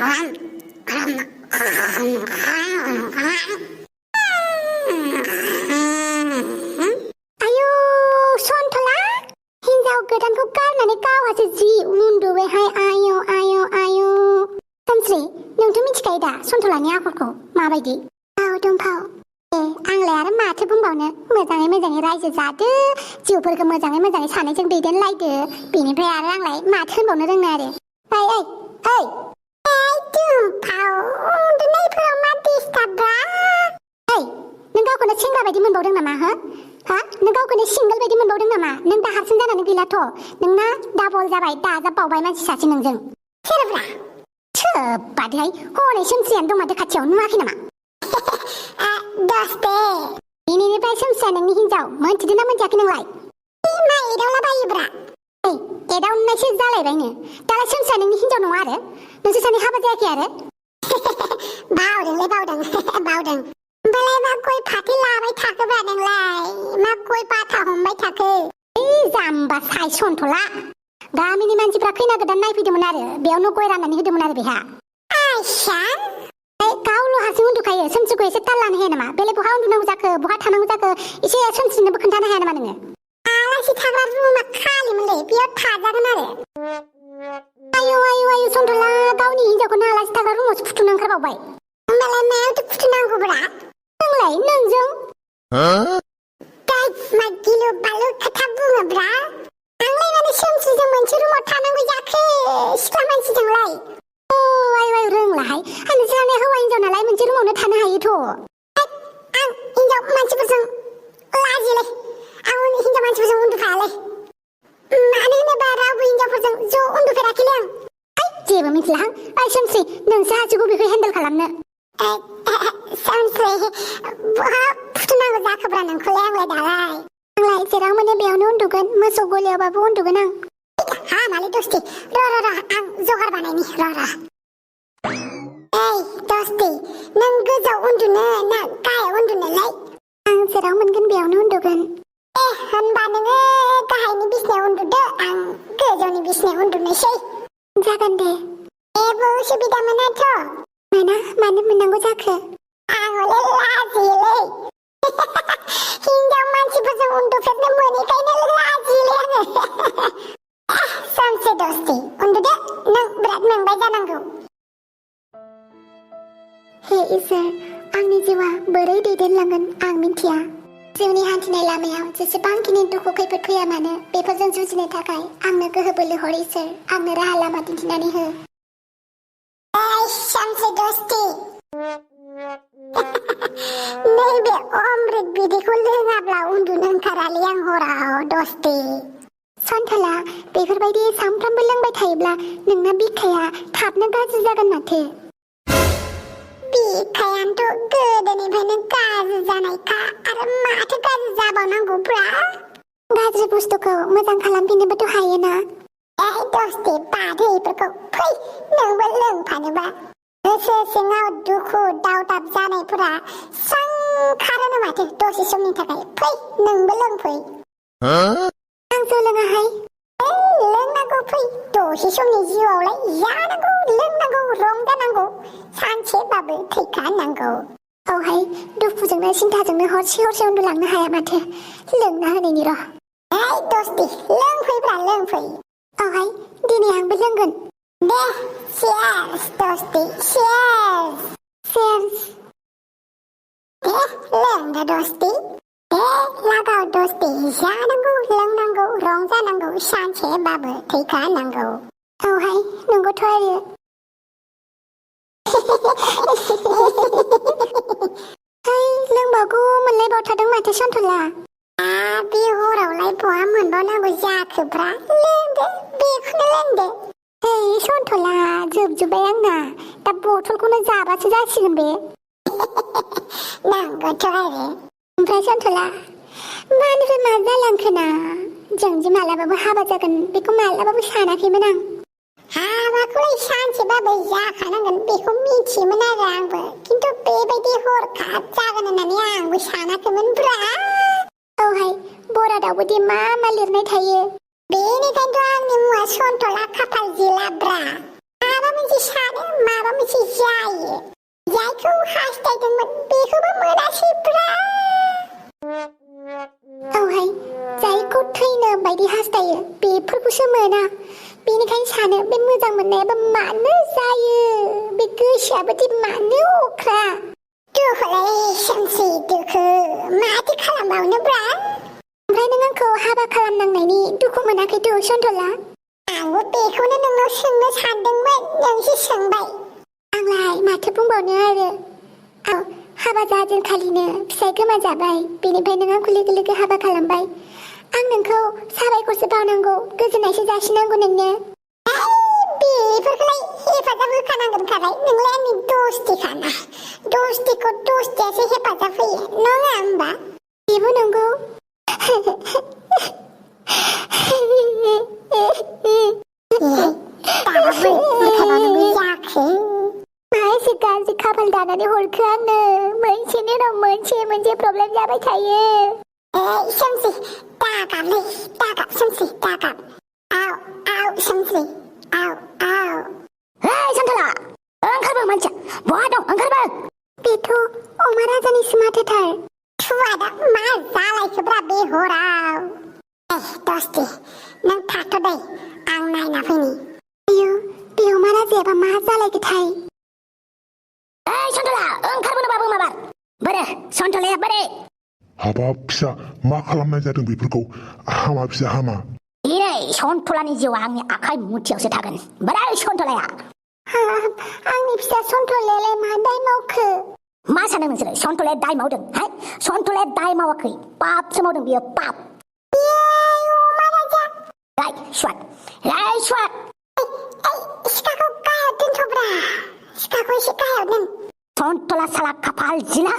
आयु सनथला हिनजाव गोदानखौ गारनानै गावहासो जि उन्दुबायहाय आयु सानस्रि नोंथ' मिथिखायो दा सनथलानि आखलखौ माबायदि दुमफाव आंलाय आरो माथो बुंबावनो मोजाङै रायजो जादो जिउफोरखौ मोजाङै सानैजों दैदेनलायदो बेनिफ्राय आरो आंलाय माथो होनबावनो रोंनो आरो ओइ दुमफाव उन्दुनायफोराव मा डिस्टार्बब्रा नों गावखौनो सेंग्रा बायदि मोनबावदों नामा हो नों गावखौनो सिंगोल बायदि मोनबावदों नामा नों दा हारसिं जानानै गैलाथ' नोंना डाबल जाबाय दाजाबबावबाय मानसि सासे नोंजों सोरब्रा सोब्बादोहाय हनै सोमस्रियानो दं माथो खाथियाव नुवाखै नामा दसते बेनिफ्राय सोमस्रिया नोंनि हिनजाव मोनथिदों ना मोनथियाखै नोंलाय मा एदावला बायोब्रा एदावनायसो जालायबायनो दालाय सोमस्रिया नोंनि हिनजाव नङा आरो नोंसोर सानै हाबा जायाखै आरो बावदों होमबालाय मा गय फाथै लाबाय थाखोब्रा नोंलाय मा गय बाथा हमबाय थाखो जाम्बा साय सनथला गामिनि मानसिफ्रा खैना गोदान नायफैदोंमोन आरो बेयावनो गय राननानै होदोंमोन आरो बेहा आयसा गावल' हारसिं उन्दुखायो सोमस्रिखौ एसे ताल लानो हाया नामा बेलाय बहा उन्दुनांगौ जाखो बहा थानांगौ जाखो एसे सोमस्रिनोबो खोन्थानो हाया नामा नोङो आलासि थाग्रा रुमा खालिमोनलै बेयाव थाजागोन आरो आयु सनथला गावनि हिनजावखौनो आलासि थाग्रा रुमावसो फुथुनो ओंखारबावबाय होमबालाय मायावथो फुथुनांगौब्रा नोंलाय नोंजों मा गिलु बालु खोथा बुङोब्रा आंलाय माने सोमस्रिजों मोनसे रुमाव थानांगौ जाखो सिख्ला मानसिजोंलाय आयु रोंलाहाय नोंसोरहालाय हौवा हिनजाव नालाय मोनसे रुमावनो थानो हायोथ' आं हिनजाव मानसिफोरजों लाजियोलै आं हिनजाव मानसिफोरजों उन्दुफायालै मानो होनोबा रावबो हिनजावफोरजों ज' उन्दुफेराखैलै आं जेबो मिथिलाहां सोमस्रि नोंसो हासिगौ बेखौ हेन्डेल खालामनो सोमस्रि बहा फुथुनांगौ जाखोब्रा नोंखौलाय आंलाय जेराव मोनो बेयावनो उन्दुगोन मोसौ गलियावबाबो उन्दुगोन आं मालै दस्ति र' आं जगार बानायनि र' दस्ति नों गोजौआव उन्दुनो ना गाहायाव उन्दुनोलाय आं जेराव मोनगोन बेयावनो उन्दुगोन होनबा नोङो गाहायनि बिसनायाव उन्दुदो आं गोजौनि बिसनायाव उन्दुनोसै जागोन दे जेबो उसुबिदा मोनाथ' मानो मोननांगौ जाखो आंलाय लाजियोलै हिनजाव मानसिफोरजों उन्दुफेरनो मोनैखायनो लाजियोलै आङो सानसे दस्ति उन्दुदो नों बिराद मेंबाय जानांगौ हे इसोर आंनि जिउआ बोरै दैदेनलांगोन आं मिथिया जिउनि हान्थिनाय लामायाव जेसेबांखिनि दुखु खैफोद फैया मानो बेफोरजों जुजिनो थाखाय आंनो गोहो बोलो हर इसोर आंनो राहा लामा दिन्थिनानै हो सानसे दस्ति नैबे अमृत बिदैखौ लोङाब्ला उन्दुनो ओंखारालै आं हराव दस्ति सनथला बेफोरबायदि सानफ्रामबो लोंबाय थायोब्ला नोंना बिखाया थाबनो गाज्रि जागोन माथो बिखायानोथ' गोदोनिफ्रायनो गाज्रि जानायखा आरो माथो गाज्रि जाबावनांगौब्रा गाज्रि बुस्थुखौ मोजां खालामफिननोबोथ' हायोना दस्ति बादो इफोरखौ फै नोंबो लोंफानोबा गोसो सिङाव दुखु दावदाब जानायफोरा स्रां खारोनो माथो दसे समनि थाखाय फै नोंबो लोंफै आं जौ लोङाहाय लोंनांगौ फै दसे समनि जिउआवलाय जानांगौ लोंनांगौ रंजानांगौ सानसेबाबो थैखानांगौ औहाय दुखुजोंनो सिन्थाजोंनो हरसे उन्दुलांनो हाया माथो लोंना होनायनि र' दस्ति लोंफैब्रा लोंफै औहाय दिनै आंबो लोंगोन दे चियार्स दस्ति चियार्स दे लोंदो दस्ति दे लागाव दस्ति जानांगौ लोंनांगौ रंजानांगौ सानसेबाबो थैखानांगौ औहाय नंगौथ' आरो लोंबावगौ मोनलायबावथारदों माथो सनथला बे हरावलाय बहा मोनबावनांगौ जाखोब्रा लोंदो बेखौनो लोंदो सनथला जोबजोब्बाय आंना दा बथलखौनो जाबासो जासिगोन बे नांगौथ' आरो ओमफ्राय सनथला मानिफ्राय मा जालांखोना जोंदि मालाबाबो हाबा जागोन बेखौ मालाबाबो सानाखैमोन आं हाबाखौलाय सानसेबाबो जाखानांगोन बेखौ मिथियोमोन आरो आंबो खिन्थु बेबायदि हरखाब जागोन होननानै आंबो सानाखैमोनब्रा औहाय बरादावबोदि मा लिरनाय थायो बेनिखायनोथ' आंनि मुङा सनथला खाफाल जिलाब्रा माबा मोनसे सानो माबा मोजां मोननायाबो मानो जायो बे गोसोआबोदि मानो अख्रा दुखुलै सोमसि दुखु माथो खालामबावनोब्रा ओमफ्राय नों आंखौ हाबा खालामनांनायनि दुखु मोनाखैथ' सन्थला आंबो बेखौनो नोंनाव सोंनो सानदोंमोन नोंसो सोंबाय आंलाय माथो बुंबावनो आरो औ हाबा जाजेनखालिनो फिसाय गोमाजाबाय बेनिफ्राय नों आंखौ लोगो लोगो हाबा खालामबाय आं नोंखौ साबायखरसो बावनांगौ गोजोननायसो जासिनांगौ नोंनो बेफोरखौलाय हेफाजाब होखानांगोनखालाय नोंलाय आंनि दस्तिखाना दस्तिखौ दस्तियासो हेफाजाब होयो नङा होमबा बेबो नंगौ मासे गाज्रि खाफाल दानानै हरखो आंनो मोनसेनि उनाव मोनसे प्रब्लेम जाबाय थायो सोमसि दागाबलै दागाब सोमसि दागाब आव आव सोमसि आव आव हेइ सन्थला ओंखारबो मानसिया बहा दं ओंखारबो बेथ' अमा राजानिसो माथोथार थुवादा मा जालायखोब्रा बे हराव दस्ति नों थाथ' दै आं नायना फैनि आयौ बे अमा राजायाबा मा जालायखोथाय सन्थला ओंखारबोनो बाबो माबार बोरे सन्थलाया बोरे हाबाब फिसा मा खालामनाय जादों बेफोरखौ हामा फिसा हामा इरै सन्थलानि जिउआ आंनि आखाइ मुथियावसो थागोन बोरै सन्थलाया आंनि फिसा सन्थलायालाय मा दाय मावखो मा सानो नोंसोरो सन्थलाया दाय मावदों सन्थलाया दाय मावाखै पापसो मावदों बियो पाप राय स्वाद सिखाखौ गाहायाव दोनथ'ब्रा सिखाखौ एसे गाहायाव दोन सन्थला साला खाफाल जिला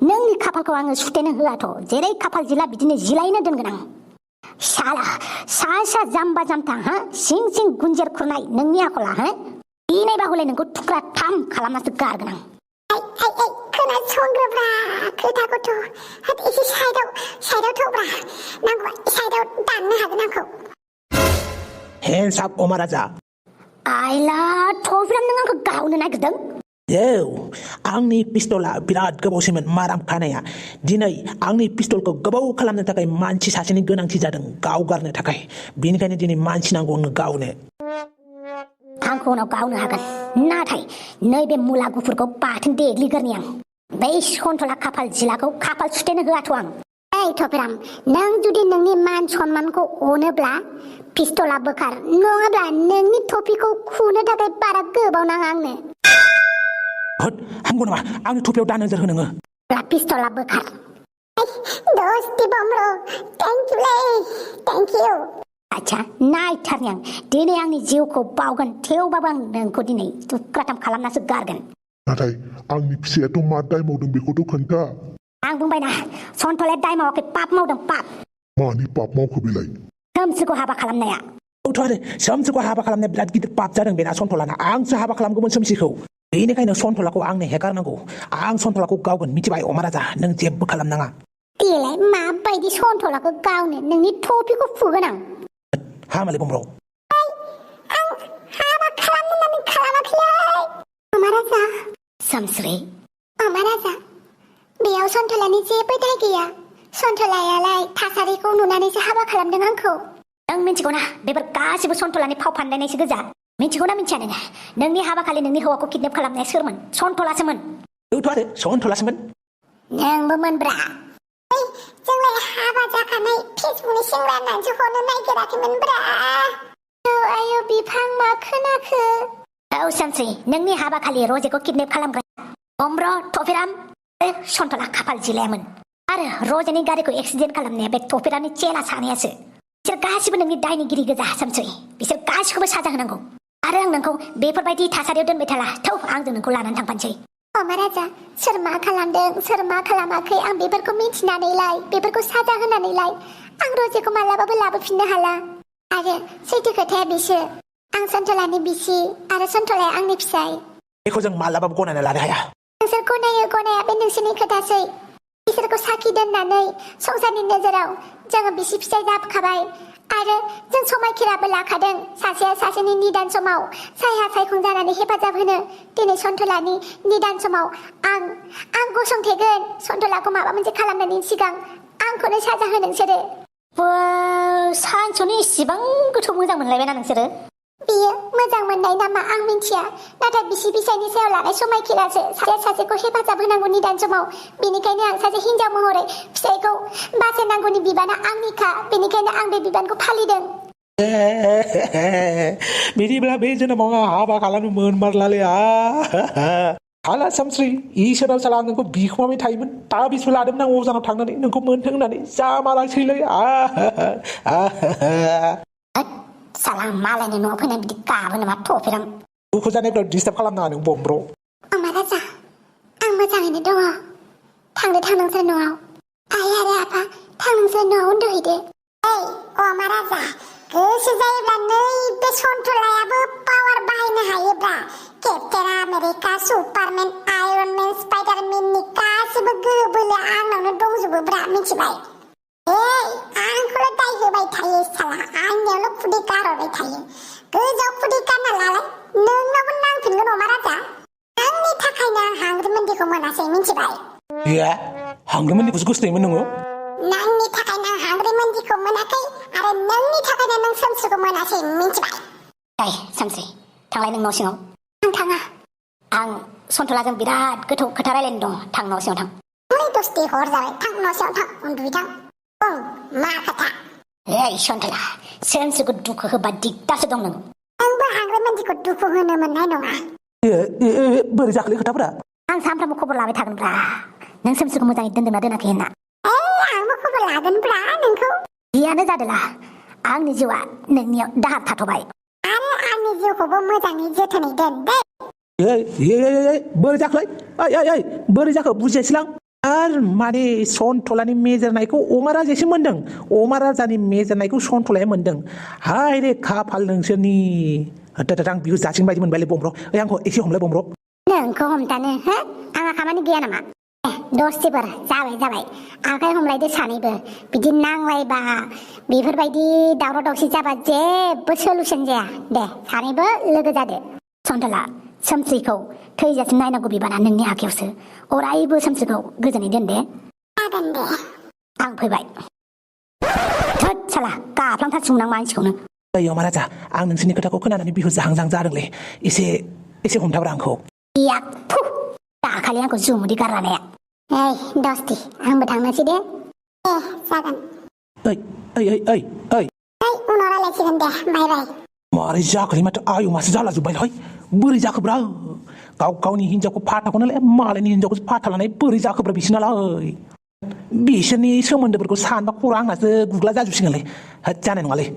नोंनि खाफालखौ आङो सुथेनो होआथ' जेरै खाफाल जिला बिदिनो जिलायनो दोनगोन आं साला सा जाम्बा जाम्था सिं सिं गुन्जेर खुरनाय नोंनि आखला इनायबा हले नोंखौ थुख्रा थाम खालामनासो गारगोन आं खोनासंग्रोब्रा खोथाखौथ' एसे साइडआव थौब्रा नांगौबा साइडआव दाननो हागोन आंखौ हेन्स आप अमा राजा आइला थ'फ्राम नों आंखौ गावनो नागिरदों आंनि पिस्तला बिराद गोबावसैमोन माराम खानाया दिनै आंनि पिस्तलखौ गोबाव खालामनो थाखाय मानसि सासेनि गोनांथि जादों गावगारनो थाखाय बेनिखायनो दिनै मानसि नांगौ आंनो गावनो आंखौ उनाव गावनो हागोन नाथाय नैबे मुला गुफुरखौ बाथोन देग्लिगोरनि आं बै सन्थला खाफाल जिलाखौ खाफाल सुथेनो होआथ' आं थ'फ्राम नों जुदि नोंनि मान सन्मानखौ अनोब्ला पिस्तला बोखार नङाब्ला नोंनि थफिखौ खुनो थाखाय बारा गोबाव नाङा आंनो होद हामगौ नामा आंनि थुफियाव दा नोजोर हो नोङो पिस्तला बोखार दस्ति बमब्र थेंक इउ आच्छा नायथारनि आं दिनै आंनि जिउखौ बावगोन थेवबाबो आं नोंखौ दिनै थुख्राथाम खालामनासो गारगोन नाथाय आंनि फिसायाथ' मा दाय मावदों बेखौथ' खोन्था आं बुंबायना सन्थलाया दाय मावाखै पाप मावदों पाप मानि पाप मावखो बेलाय सोमसिखौ हाबा खालामनाया आरो सोमसिखौ हाबा खालामनाया बिराद गिदिर पाप जादों बेना सन्थलाना आंसो हाबा खालामगौमोन सोमसिखौ बेनिखायनो सन्थलाखौ आंनो हेगारनांगौ आं सन्थलाखौ गावगोन मिथिबाय अमा राजा नों जेबो खालामनाङा देलाय माबायदि सन्थलाखौ गावनो नोंनि थफिखौ फुगोन आं हामालै बमब्र आं हाबा खालामनो खालामाखैलै अमा राजा सोमस्रि अमा राजा बेयाव सन्थलानि जेबो दाय गैया सन्थलायालाय थासारिखौ नुनानैसो हाबा खालामदों आंखौ नों मिथिगौना बेफोर गासिबो सन्थलानि फाव फान्दायनायसो गोजा मिथिगौना मिथिया नोङो नोंनि हाबा खालि नोंनि हौवाखौ किडनेप खालामनाया सोरमोन सन्थलासोमोन आरो सन्थलासोमोन नोंबो मोनब्रा जोंलाय हाबा जाखानाय फेसबुकनि सेंग्रा होननानैसो हरनो नागिराखैमोनब्रा आयौ बिफां मा खोनाखो औ सोमस्रि नोंनि हाबा खालि रजेखौ किडनेप खालामग्रा बमब्र थफिराम सन्थला खाफाल जिलायामोन आरो रजेनि गारिखौ एक्सिडेन्ट खालामनाया बे थफिरामनि चेला सानैयासो बिसोर गासिबो नोंनि दायनिगिरि गोजा सोमस्रि बिसोर गासिखौबो साजा होनांगौ आरो आं नोंखौ बेफोरबायदि थासारियाव दोनबाय थाला थौ आंजों नोंखौ लानानै थांफानोसै अमा राजा सोर मा खालामदों सोर मा खालामाखै आं बेफोरखौ मिथिनानैलाय बेफोरखौ साजा होनानैलाय आं रजेखौ मालाबाबो लाबोफिननो हाला आरो सैथो खोथाया बिसो आं सन्थलानि बिसि आरो सन्थलाया आंनि फिसाय बेखौ जों मालाबाबो गनायना लानो हाया नोंसोर गनायो गनाया बे नोंसोरनि खोथासै बिसोरखौ साखि दोननानै संसारनि नोजोराव जोङो बिसि फिसाय जाखाबाय आरो जों समायखेराबो लाखादों सासेया सासेनि निदान समाव सायहा सायखं जानानै हेफाजाब होनो दिनै सन्थलानि निदान समाव आं गसंथेगोन सन्थलाखौ माबा मोनसे खालामनायनि सिगां आंखौनो साजा हो नोंसोरो सानसुनि इसिबां गोथौ मोजां मोनलायबायना नोंसोरो बियो मोननाय नामा आं मिन्थिया नाथाय बिसि फिसायनि सायाव लानाय समायखिरासो सासेखौ हेफाजाब होनांगौ निदान समाव बेनिखायनो आं सासे हिनजाव महरै फिसायखौ बासायनांगौनि बिबाना आंनिखा बेनिखायनो आं बे बिबानखौ फालिदों बिदिब्ला बे जोनोमाव आं हाबा खालामनो मोनमारलालै हाला सामस्रि इसोराव साला नोंखौ बिखुमाबाय थायोमोन दा बिसबो लादोंमोन आं अजानाव थांनानै नोंखौ मोनथों होननानै जामालासैलै साला मालायनि न'आव फैनाय बिदि गाबो नामा थफेराम दुखु जानायफ्राव डिस्टार्ब खालामनाङा नों बमब्र अमा राजा आं मोजाङैनो दङ थांदो नोंसोर न'आव आइ आरो आफा नोंसोर न'आव उन्दुहैदो ओइ अमा राजा गोसो जायोब्ला नैबे सन्थलायाबो पावार बाहायनो हायोब्ला केप्टेन आमेरिका सुपारमेन आयरनमेन स्पाइडारमेननि गासिबो गोहो बोलो आंनावनो दंजोबोब्रा मिथिबाय आंखौल' दाय होबाय थायो साला आंनियावल' खुदै गारहरबाय थायो गोजौआव खुदै गारना लालाय नोंनावबो नांफिनगोन अमा राजा आंनि थाखायनो आं हांग्रिमोन्दिखौ मोनासै मिथिबाय हांग्रिमोन्दिखौसो गोसोथोयोमोन नोङो नोंनि थाखायनो आं हांग्रिमोन्दिखौ मोनाखै आरो नोंनि थाखायनो नों सोमस्रिखौ मोनासै मिथिबाय सामस्रि थांलाय नों न' सिङाव आं थाङा आं सन्थलाजों बिराद गोथौ खोथा रायलायनो दं थां न' सिङाव थां नै दसथि हर जाबाय थां न' सिङाव थां उन्दुहैथां मा खोथा सन्थला सोमस्रिखौ दुखु होबा दिगदारसो दं नों आंबो हांग्रिमोन्दिखौ दुखु होनो मोननाय नङा बोरै जाखोलै खोथाफोरा आं सानफ्रामबो खबर लाबाय थागोनब्रा नों सोमस्रिखौ मोजाङै दोनदोंना दोनाखै होनना आंबो खबर लागोनब्रा नोंखौ जियानो जादोला आंनि जिउआ नोंनियाव दाहार थाथ'बाय आरो आंनि जिउखौबो मोजाङै जोथोनै दोन दे बोरै जाखोलै बोरै जाखो बुजियासैलां आरो माने सन्थलानि मेजेरनायखौ अमा राजायासो मोनदों अमा राजानि मेजेरनायखौ सन्थलाया मोनदों हाय रे खाफाल नोंसोरनि आं बिखौ जासिन बायदि मोनबायलै बमब्र आंखौ एसे हमलाय बमब्र नोंखौ हमथानो आंहा खामानि गैया नामा दस्थिफोर जाबाय आखाइ हमलायदो सानैबो बिदि नांलायबा बेफोरबायदि दावराव दावसि जाबा जेबो सलुसन जाया दे सानैबो लोगो जादो सन्थला सोमस्रिखौ थैजासिम नायनांगौ बिबाना नोंनि आखायावसो अरायबो सोमस्रिखौ गोजोनै दोन दे जागोन दे आं फैबाय थोद साला गाफ्लांथारसिगौमोन आं मानसिखौनो अमा राजा आं नोंसोरनि खोथाखौ खोनानानै बिहु जाहां जादोंलै एसे हमथाब्रा आंखौ दाखालि आंखौ जुमुदै गारलानाया दस्ति आंबो थांनोसै दे जागोन उनाव रायलायसिगोन दे बाय बाय मारै जाखोलै माथो आयु मासो जाला जोब्बायलै बोरै जाखोब्रा गावनि हिनजावखौ फाथाखौनोलाय मालायनि हिनजावखौ फाथा लानाय बोरै जाखोब्रा बिसोरनालाय बिसोरनि सोमोन्दोफोरखौ सानबा खर' आंनासो गुग्ला जाजोबसिगोनलै जानाय नङालै